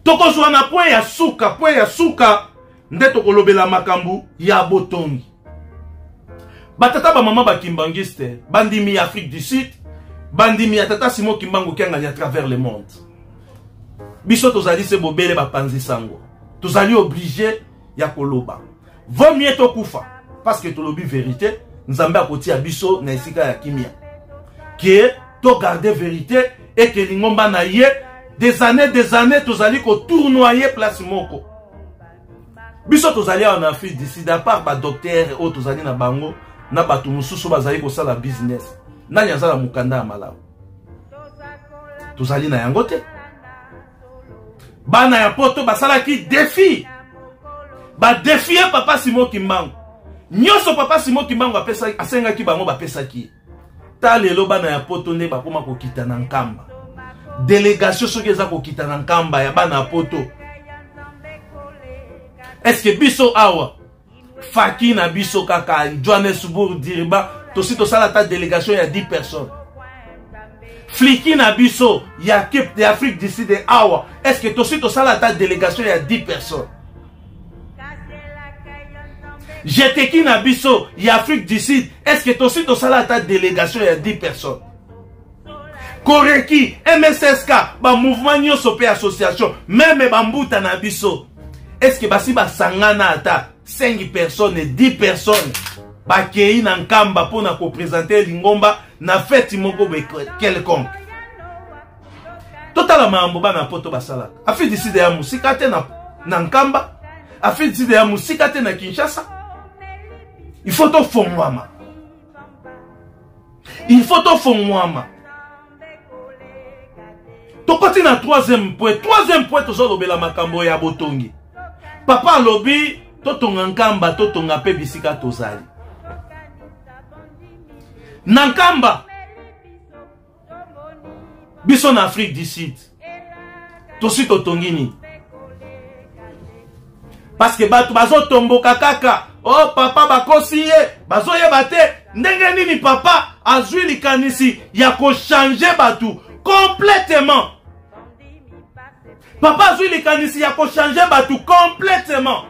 Tokozwa na point ya suka, point ya suka nde tokolobela makambo ya botongi. Batata bamama bakimbangiste, bandimi ya Afrique du Sud, bandimi ya tata Simon Kimbangu Kiangani à travers le monde. Biso tozali se bobele bapanzi sango. Tozali obligé ya koloba. Vaut mieux tokufa parce que tolobi vérité, Nzambe akotia biso na esika ya kimia. Que to garder vérité et que lingomba na ye des années des années tozali ko tournoyer place moko. Biso tozali awa na Afrique du Sud, à part ba docteur oyo tozali na bango na bato mosusu bazali kosala business, nani aza na mokanda ya malamu? Tozali na yango te. Bana ya poto basalaki défi, badefie papa Simon Kimbangu. Nyonso papa Simon Kimbangu asengaki bango, bapesaki ye. Ta lelo bana ya poto nde bakoma kokita na Nkamba. Délégation soki eza kokita na Nkamba ya bana ya poto, est-ce que biso awa faki na biso kaka Johannesburg, Durban, tosi tosala ata délégation ya 10 personnes? Fliki na biso ya Cape ya Afrique du Sud awa, est-ce que tosi tosala ata délégation ya 10 personnes? Jeteki na biso ya Afrique du Sud, est-ce que tosi tosala ata délégation ya 10 personnes? Koreki, MSSK, ba mouvement nyonso pe association, même bambuta na biso, est-ce que basi basangana ata 5 personnes, 10 personnes bakei na Nkamba mpona kopresente lingomba na feti moko boye quelconque? Totala makambo bana poto basalaka. Afrique du Sud ya mosika te na Nkamba, Afrique du Sud ya mosika te na Kinshasa. Il faut tofongwama, il faut tofongwama. Tokoti na troisième point. Troisième point, tozolobela makambo ya botongi. Papa alobi totonga Nkamba, totonga mpe bisika tozali na Nkamba. Biso na Afrique du Sud tosi totongi nini? Parce que bato bazotomboka kaka, oh papa bakosi ye, bazoyeba te ndenge nini papa azwi likanisi ya kochange bato complètement. Papa azwi likanisi ya kochange bato complètement,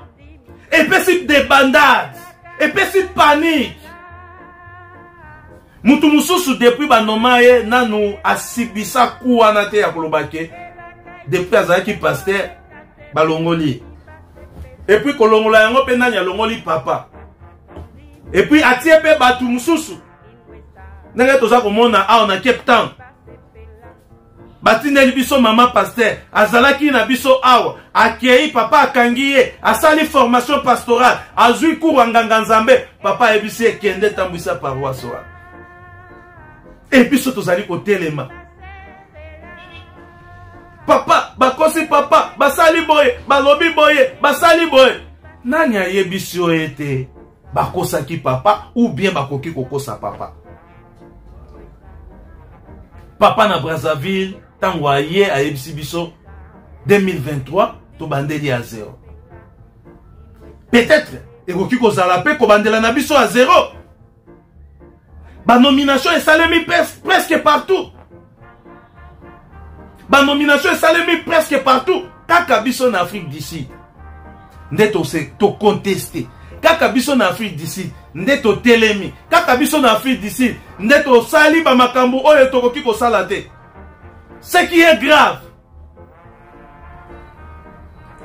epesi débandade, epesi panique. Mutu mosusu depuis banoma ye nanu asibisa ku wana te ya koloba ke depuis azalaki pasteur balongoli ye. Et puis kolongola yango mpe nani alongoli papa? Et puis atie mpe bato mosusu ndenge toza komona awa na Cape Town, batindeli biso mama pasteur azalaki na biso awa, akei, papa akangi ye, asali formation pastorale, azwi cours ya nganga nzambe, papa ayebisi ye kende tambwisa paroisse wana. E biso tozali kotelema, papa bakosi, papa basali boye, balobi boye, basali boye. Nani ayebisi yo ete bakosaki papa ou bien bakoki kokosa papa? Papa na Brazzaville ntango aye ayebisi biso 2023 tobandeli ya zero. Peut-être ekoki kozala mpe kobandela na biso ya zero. Banomination esalemi presque partout, banomination esalemi presque partout. Kaka biso na Afrique du Sud nde toconteste, kaka biso na Afrique du Sud nde totelemi, kaka biso na Afrique du Sud nde tosali bamakambo oyo tokoki kosala te. Ce qui est grave,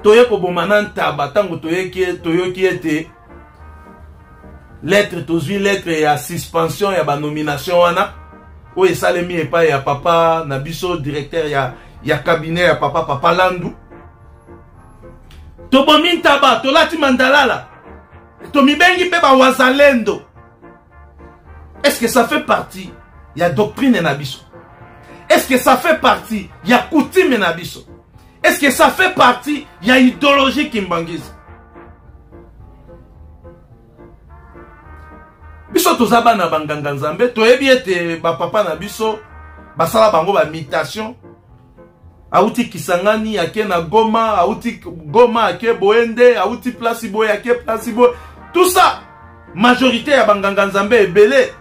toye koboma na ntaba ntango toyoki ete lettre, tozwi lettre ya suspension ya banomination wana oyo esalemi epai ya papa na biso directeur ya cabinet ya papa, papa Landu. Tobomi ntaba, tolati mandalala, tomibengi mpe bawazalendo. Est-ce que ça fait partie ya doctrine na biso? Est-ce que ça fait partie ya coutume na biso? Est-ce que ça fait partie ya idéologie kimbanguiste? Biso toza bana banganga nzambe, toyebi ete bapapa na biso basala bango bamitation. Auti Kisangani ake na Goma, auti Goma ake Boende, auti place boye ake place boye, tout ça. Majorité ya banganga nzambe ebele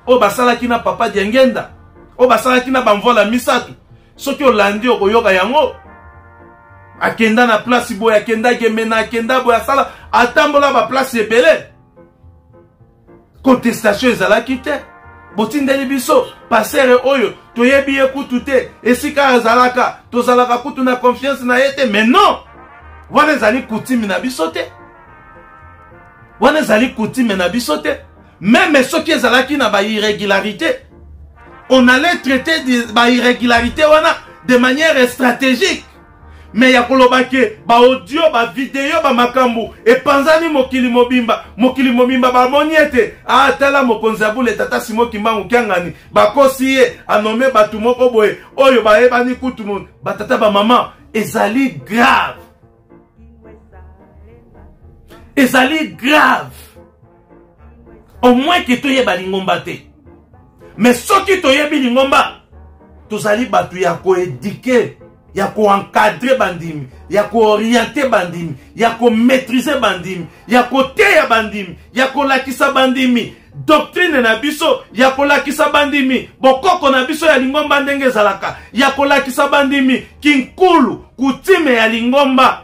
oyo basalaki na papa Diangenda, oyo basalaki na bamvola misato, soki olandi okoyoka yango. Akenda na place boye, akenda Gemena, akenda boye, asala, atambola ba place ebele. Contestation ezalaki te. Botindeli biso pasere oyo toyebi ye kutu te, esika azalaka tozalaka kutu na confiance na ye te. Mais non, wana ezali coutume na biso te, wana ezali coutume na biso te. Même soki ezalaki na ba irrégularité, on allait traiter ba irrégularité wana de manière stratégique. Mais ya koloba ke ba audio, ba video, ba makambo epanzani mokili mobimba, mokili mobimba bamoni ete ah, tala mokonzi ya bule tata Simon Kimbangu Kiangani bakosi ye, anome bato moko boye oyo bayebani kutu batata ba mama. Ezali grave, ezali grave. Au moins ke toyeba lingomba te, mais soki toyebi lingomba, tozali bato ya koéduquer, ya koencadrer bandimi, ya koorienter bandimi, ya komaîtriser bandimi, ya koteya bandimi, ya kolakisa bandimi doctrine na biso, ya kolakisa bandimi bokoko na biso ya lingomba ndenge ezalaka, ya kolakisa bandimi kinkulu kutime ya lingomba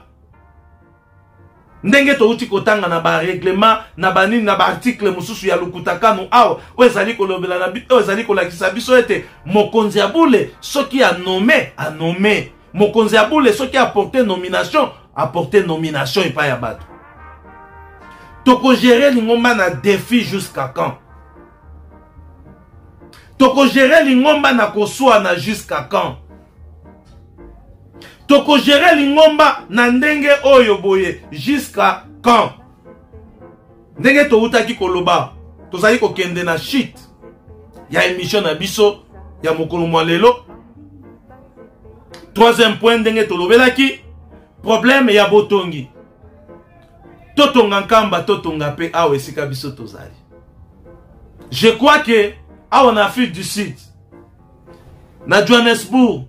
ndenge touti kotanga na ba règlement na banini na ba article mosusu ya lukutakanu awa, oyo ezali kolobela na oyo ezali kolakisa biso ete mokonzi ya bule soki anome, anome mokonzi ya bule soki aporte nomination, aporte nomination epai ya bato. Tokogérer lingomba na défi jusqu'à quand? Tokogérer lingomba na koswana jusqu'à quand? Tokogérer lingomba na ndenge oyo boye jusqu'à quand? Ndenge toutaki koloba, tozali kokende na chute ya émission na biso ya mokolo mwa lelo. Troisième point, ndenge tolobelaki problème ya botongi, totonga Nkamba, totonga mpe awa esika biso tozali. Je crois que awa na Afrique du Sud, na Johannesburg,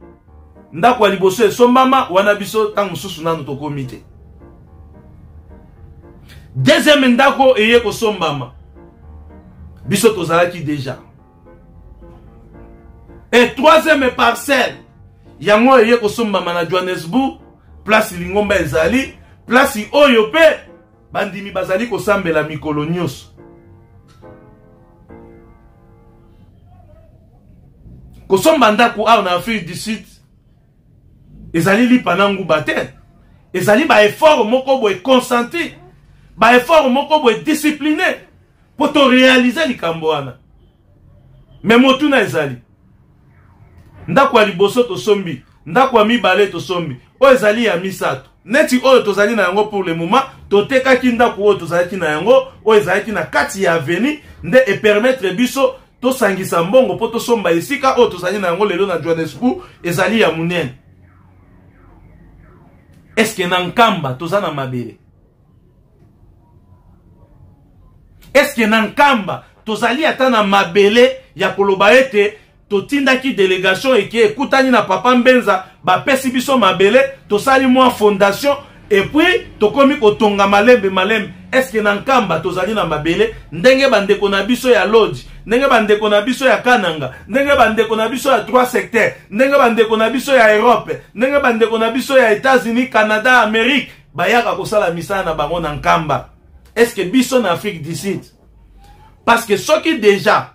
ndako ya liboso esombama wana, biso ntango mosusu nanu tokomi te. Deuxième ndako eye kosombama, biso tozalaki déjà. Et troisième parcelle yango eye kosombama na Johannesburg, place lingomba ezali, place oyo mpe bandimi bazali kosambela mikolo nyonso. Kosomba ndako awa na Afrique du Sud ezali lipa na nguba te, ezali ba effort moko boye consenti, ba effort moko boye discipliné po to réaliser likambo wana. Mais motuna ezali, ndako ya liboso tosombi, ndako ya mibale tosombi, oyo ezali ya misato neti oyo tozali na yango pour le moment. Totekaki ndako oyo tozalaki na yango, oyo ezalaki na kati ya avenue, nde epermettre biso tosangisa mbongo mpo tosomba esika oyo tozali na yango lelo na Johannesburg, ezali ya monene. Est-ce na Nkamba toza na mabele? Est-ce na Nkamba tozali ata na mabele ya koloba ete totindaki délégation eke ekutani na papa Mbenza, bapesi biso mabele, tosali mwa fondation et puis tokomi kotonga malembe malembe? Est-ce que na Nkamba tozali na mabele ndenge bandeko na biso ya Lodge, ndenge bandeko na biso ya Kananga, ndenge bandeko na biso ya trois secteurs, ndenge bandeko na biso ya Europe, ndenge bandeko na biso ya États-Unis, Canada, Amérique bayaka kosala misala na bango na Nkamba? Est-ce que biso na Afrique du Sud? Parce que soki déjà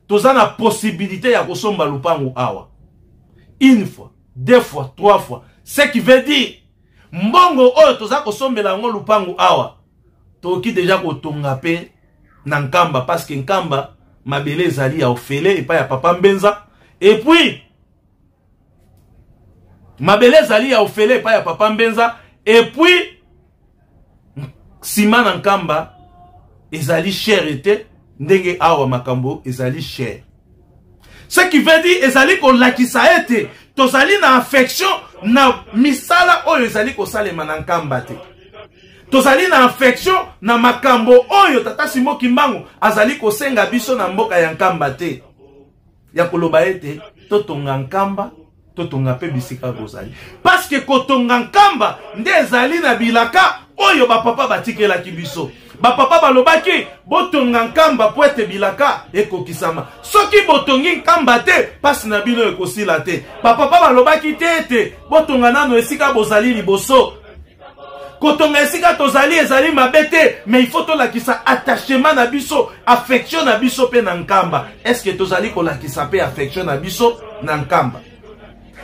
toza na possibilité ya kosomba lupangu awa une fois, deux fois, trois fois, ce qui veut dire mbongo oyo toza kosombela yango lupangu awa, tokoki déjà kotonga mpe na Nkamba, parce que Nkamba mabele ezali ya ofele epai ya papa Mbenza. Et puis mabele ezali ya ofele epai ya papa Mbenza, et puis nsima na Nkamba ezali cher te ndenge awa makambo ezali cher. Ce qui veut dire, ezali kolakisa ete tozali na affection na misala oyo ezali kosalema na Nkamba te, tozali na affection na makambo oyo tata Simon Kimbangu azali kosenga biso na mboka ya Nkamba te, ya koloba ete totonga Nkamba, totonga mpe bisika bozali. Parce que kotonga Nkamba nde ezali na bilaka oyo bapapa batikelaki biso. Bapapa balobaki botonga Nkamba mpo ete bilaka ekokisama. Soki botongi Nkamba te, mpasi na bino ekosila te. Bapapa balobaki te ete botonga nano esika bozali liboso. Kotonga esika tozali ezali mabe te, mais il faut tolakisa attachement na biso, affection na biso mpe na Nkamba. Est-ce que tozali kolakisa mpe affection na biso na Nkamba?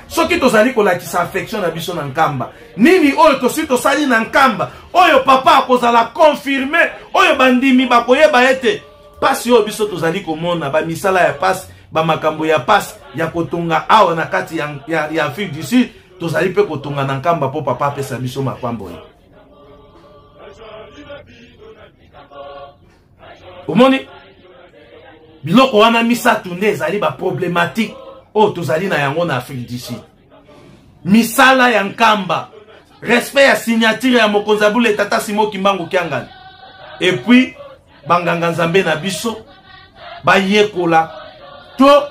Soki tozali kolakisa affection na biso na Nkamba, nini oyo tosi tosali na Nkamba oyo papa akozala confirme, oyo bandimi bakoyeba ete pasi oyo biso tozali komona, bamisala ya pasi, bamakambo ya pasi ya kotonga awa na kati ya Afrique du Sud, tozali mpe kotonga na Nkamba mpo papa apesa biso mapamboli. Omoni biloko wana misato nde ezali baproblématique oyo tozali na yango na Afrique du Sud. Misala ya Nkamba, respect ya signature ya mokonzi ya bule tata Simo Kimbangu Kiangani, et puis banganga nzambe na biso bayekola to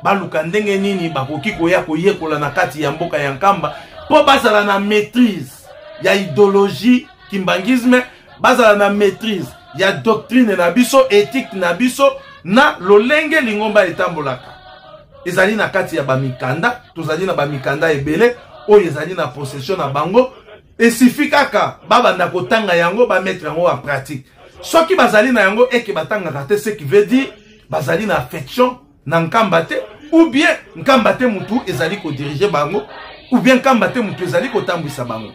baluka ndenge nini bakoki koya koyekola na kati ya mboka ya Nkamba mpo bazala na maîtrise ya idéologie kimbangisme, bazala na maîtrise ya doctrine na biso, éthique na biso na lolenge lingomba etambolaka. Ezali na kati ya bamikanda, tozali na bamikanda ebele oyo ezali na possession na bango. Esifi kaka babanda kotanga yango, bamettre yango en pratique. Soki bazali na yango eke batangaka te, ce qui veut dire bazali na affection na Nkamba te, ou bien Nkamba te mutu ezali kodirige bango, ou bien Nkamba te mutu ezali kotambwisa bango.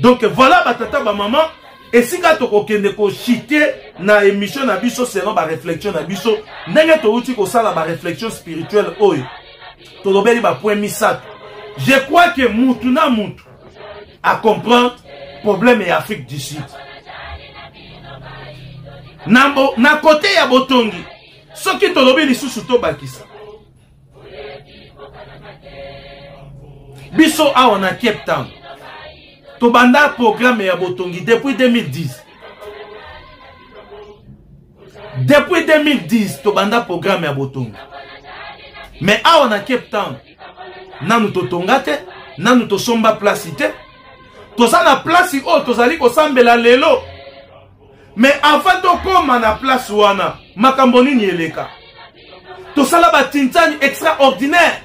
Donc voilà batata bamama, esika tokokende koshite na émission na biso selon baréflexion na biso, ndenge touti kosala baréflexion spirituelle oyo tolobeli bapoint misato. Je crois que mutu na mutu a comprendre problème ya Afrique du Sud. Na côté ya botongi, soki tolobi lisusu tobakisa biso awa na Cape Town, tobanda programme ya botongi depuis 2010. Depuis 2010 tobanda programme ya botongi, mais awa na Cape Town nanu totonga te, nanu tosomba place te. Toza na place oyo tozali kosambela lelo, mais avant tokóma na place wana, makambo nini eleka? Tosala batintani extraordinaire,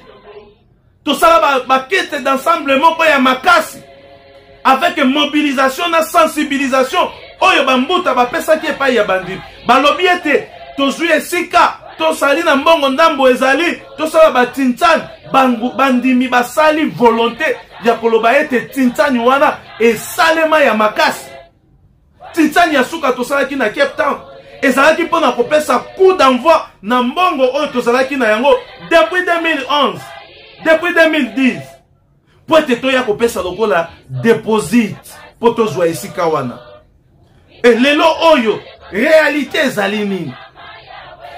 tosala bakete d'ensemble moko ya makasi avec mobilisation na sensibilisation oyo bambuta bapesaki epai ya bandimi. Balobi ete tozwi esika, tosali na mbongo ndambo ezali, tosala batintani. Bandimi basali volonté ya koloba ete tintani wana esalema ya makasi. Tintani ya suka tosalaki na Cape Town ezalaki mpona kopesa coup d'envoi na mbongo oyo tozalaki na yango depuis 2011, depuis 2010, mpo ete toya kopesa lokola deposit mpo tozwa esika wana. E lelo oyo réalité ezali nini?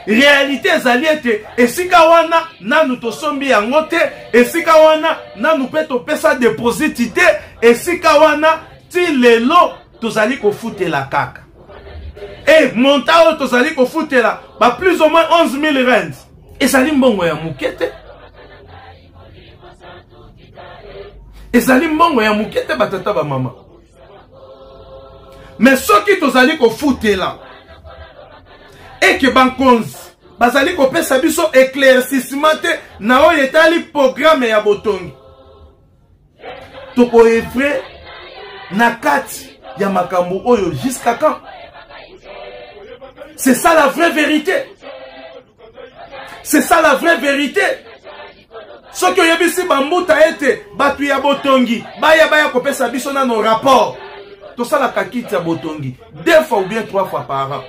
Réalité ezali ete esika wana nanu tosombi yango te, esika wana nanu mpe topesa deposit te, esika wana ti lelo tozali kofutela kaka. E montant oyo tozali kofutela ba plus ou moins 11 000 rand, ezali mbongo ya moke te, ezali mbongo ya moke te, batata bamama. Mais soki tozali kofutela eke bankonzi bazali kopesa biso éclaircissement te na oyo etali programme ya botongi, tokoevre na kati ya makambo oyo jusqu'à quand? C'est ça la vraie vérité, c'est ça la vraie vérité. Soki oyebisi bambuta ete bato ya botongi baya kopesa biso nano rapport, tosalaka kiti ya botongi deux fois ou bien trois fois par an,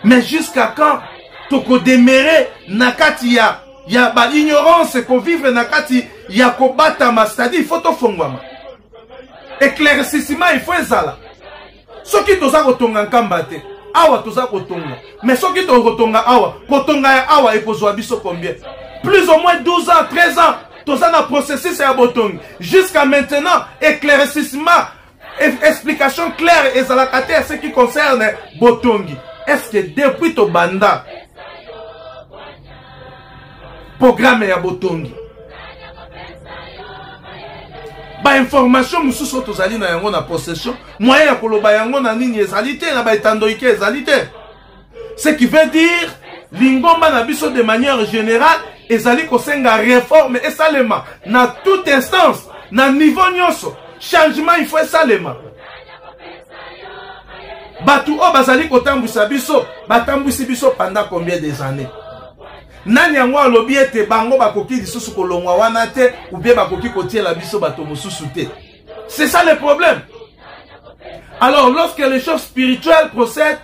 mais jusqu'à quand tokodemere na kati ya baignorance, kovivre na kati ya kobatama? C'est-à-dire il faut tofongwama, éclaircissement il faut ezala. Soki toza kotonga Nkamba te, awa toza kotonga, mais soki tokotonga awa, kotonga ya awa ekozwa biso combien? Plus ou moins 12 ans, 13 ans toza na processus ya botongi. Jusqu'à maintenant éclaircissement, explication claire ezalaka te ya ce qui concerne botongi. Est ce que depuis tobanda programme ya botongi, Bainformation mosusu oyo tozali na yango na possession, moyen ya koloba yango na nini ezali te, na baetandoike ezali te. Ce qui veut dire lingomba na biso de manière générale ezali kosenga réforme esalema na toute instance, na niveau nyonso. Changement il faut esalema. Bato oyo bazali kotambwisa biso, batambwisi biso pendant combien des années? Nani yango alobi ete bango bakoki lisusu kolongwa wana te, ou bien bakoki kotiela biso bato mosusu te? C'est ça le problème. Alors lorsque le chef spirituel procède